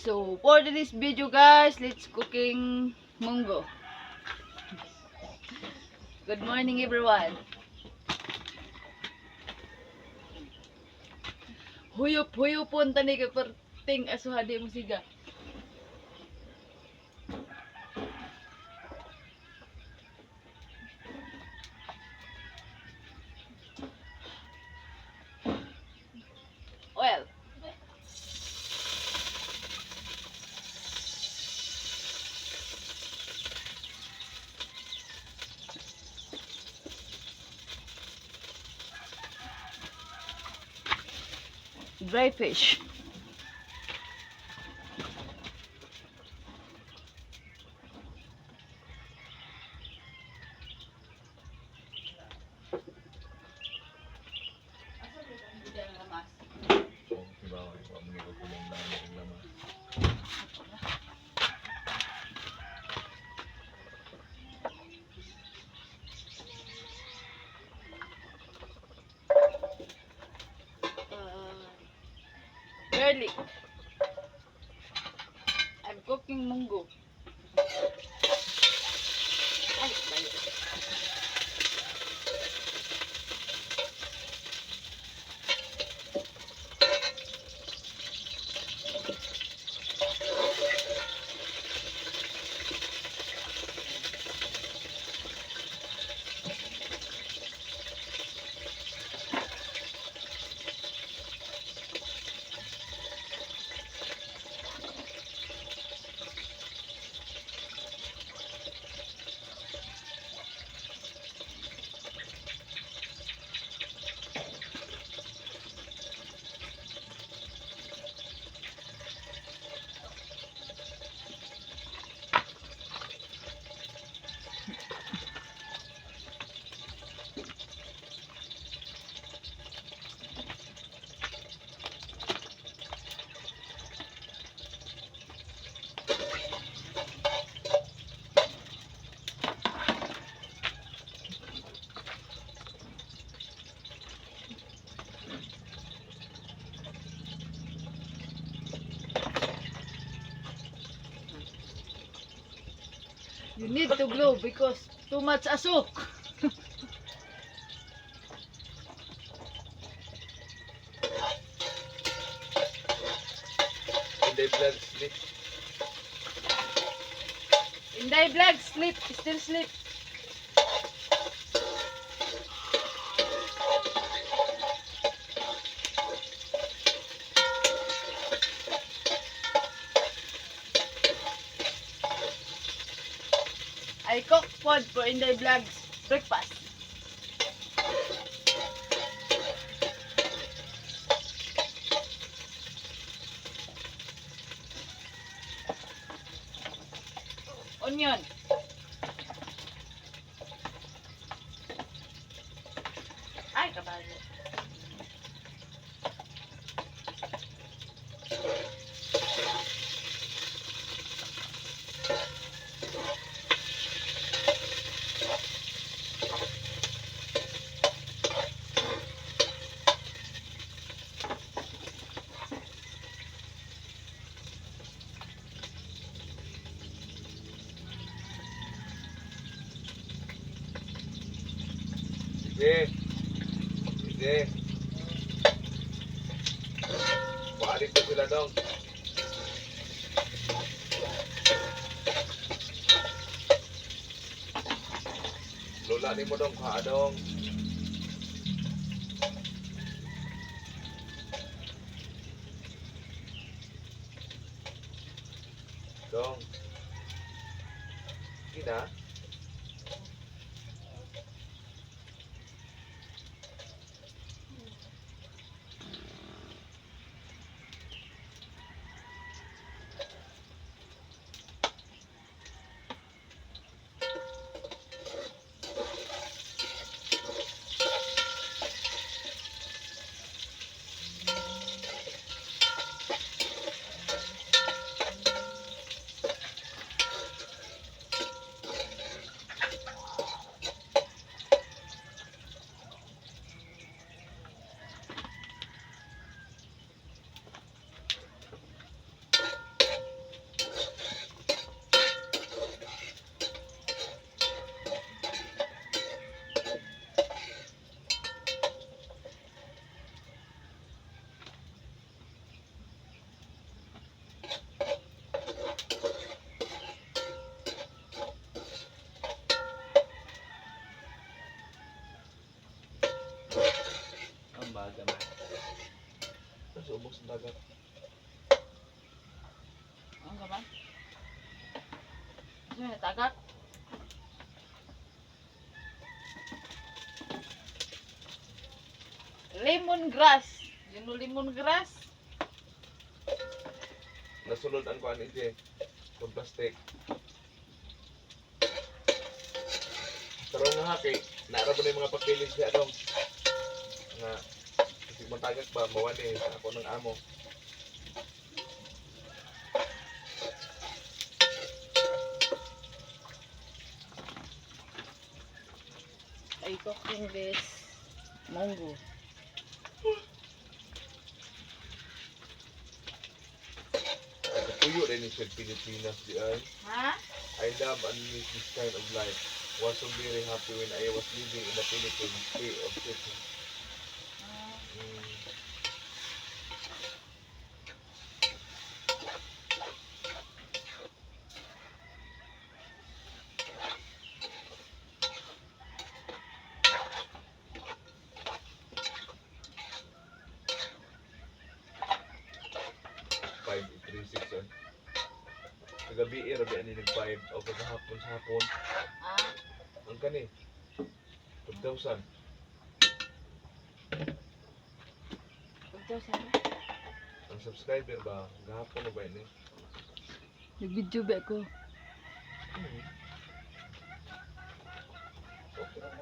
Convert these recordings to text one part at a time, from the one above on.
So for this video, guys, let's cooking munggo. Good morning, everyone. Huyop huyupon tani kay perting asuha di mo siga. Oil. Dry fish. Oh, diba, wa mo ni ko kulang lang ang laman. Garlic. I'm cooking munggo. Ay, bayo. You need to glow because too much asok. Hindi blood sleep. Inday vlog, sleep, still sleep. I cook food for Inday Vlogs breakfast. Onion. Ay, kabayo. Sige. Sige. Paalis na sila dong. Lola ni mo dong, kuha dong. Dong. Sige na. Tagak. Lemongrass. You know lemongrass? Nasulod ang kuan ije. Kung plastic. Tarong nga kay naara ba na yung mga papilis siya dong. Nga kasi matagak ba mawani sa ako ng amo. I cooking this munggo. Tuyo rin ni siya Pilipinas di ay. Ha? I love and miss this kind of life. Was so very happy when I was living in the Philippines, free of city. Ah. 5:36 eh. Kagabi eh, rabi ani nag 5 o kagahapon sa hapon. Ah. Ang kani. 5,000. Ito sana. Ang subscriber ba? Gahapon na ba yun eh? Nag-video ba ako? Okay na mo.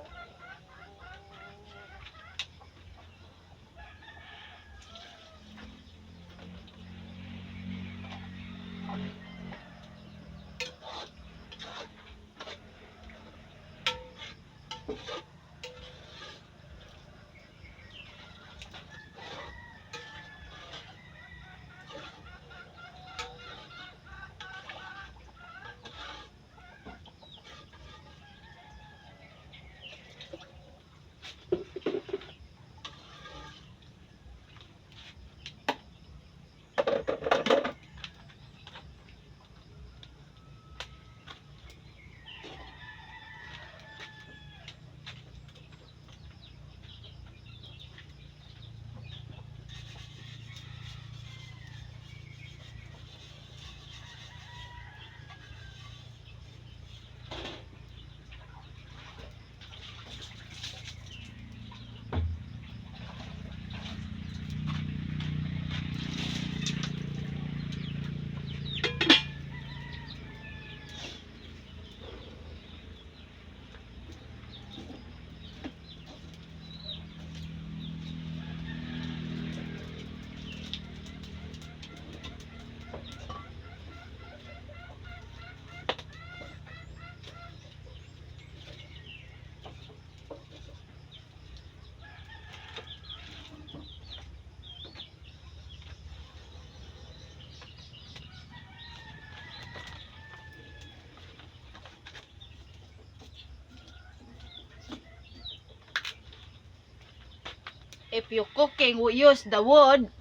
If you cooking, we use the wood,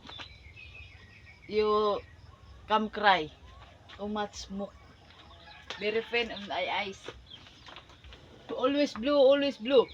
you come cry. Too much smoke. Very faint on my eyes. Always blue, always blue.